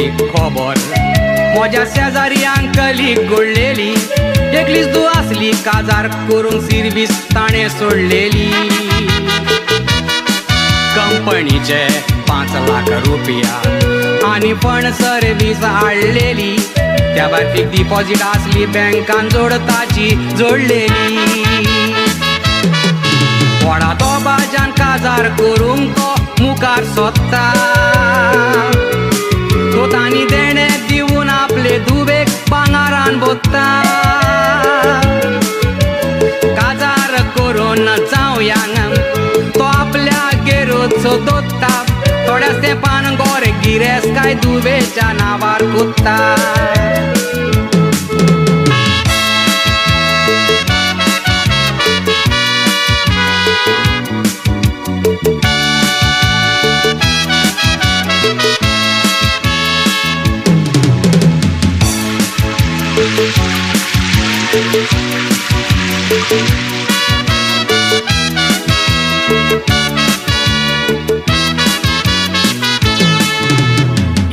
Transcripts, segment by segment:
ही खबर म्हज्या शेजारी अंकलीक घडलेली. एकलीच तूं आसली काजार करूंक सिर्वीस ताणें सोडलेली. कंपनीचे 5 लाख रुपया आनी फंड सर्वीस हाडलेली. त्या भायर फिक्स डिपॉझिट आसली बँकान जोड ताची जोडलेली. व्हडा दबाज्यान काजार करूंक तो मुखार सोदता. तो तांणी देणें दिवन आपले दुबेक भांगारान बोत्ता. काजार करून जावया तो आपल्या गेरूच दोत्ता. थोड्याच तेंपान गोरे गिरेस काय दुबेच्या नांवार कोत्ता.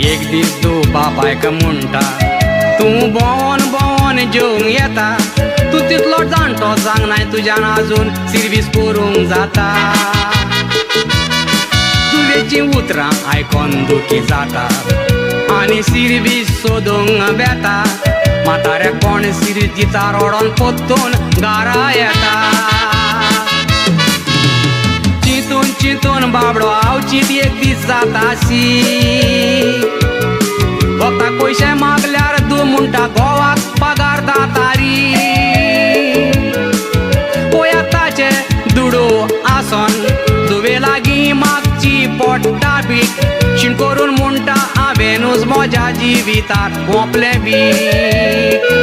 एक दीस तूं बापायक म्हणटा तूं भोंवन भोंवन जेवंक येता. तूं तितलो जाणटो सांगनाय तुज्यान आजून सिर्वीस करूंक जाता. तुवेचीं उतरां आयकोन दुखी जाता आनी सिर्वीस सोदूंक बेता. म्हाताऱ्याक कोण सिर्वीस दिता रडोन पोत्तून घरा येता. चिंतून चिंतून बाबडो आवचीत एक दीस जाताशी. वखदाक पयशे मागल्यार तूं म्हणटा घोवाक पगार दातारी. पळयात ताचे दुडू आसोन दुवे लागीं मागची पोट्टा बीक. शीण करून म्हणटा हांवेनूच म्हज्या जिवितार ओंपलें बीक.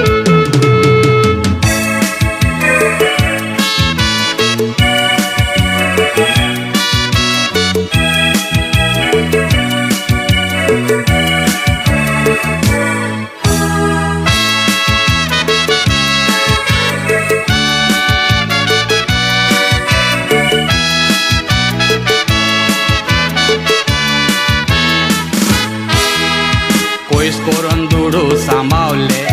पयस करून दुडू सांबावले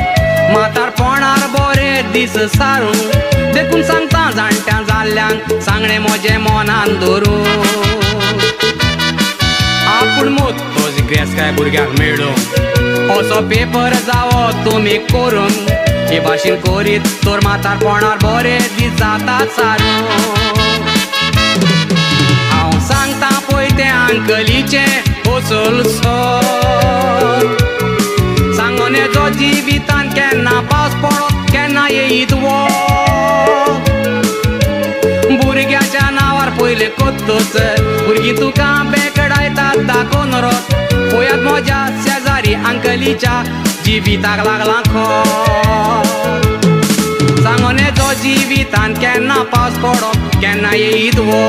म्हातारपणार बरे दीस सारूं. देखून सांगता जाणट्यां जाल्ल्यांक सांगणें म्हजें मनान धरूं. आपूण मोत्तोच ग्रेस काय भुरग्याक मेळूं असो पेपर जावो तुमी करून. हे भाशेन करीत तर म्हातारपणार बरे दीस जातात सारूं. हांव सांगता पळय तें अंकलीचें असलसो. सांगोन येचो जिवितान केन्ना पावस पडत केन्ना येयत वो. भुरग्याच्या नांवार पयलें कोत्तोच भुरगीं तुका बेकडायतात दाखोवन रोत. पळयात म्हज्या शेजारी अंकलीच्या जिविताक लागलां खो. सांगोन येचो जिवितान केन्ना पावस पडत केन्ना येयत वो.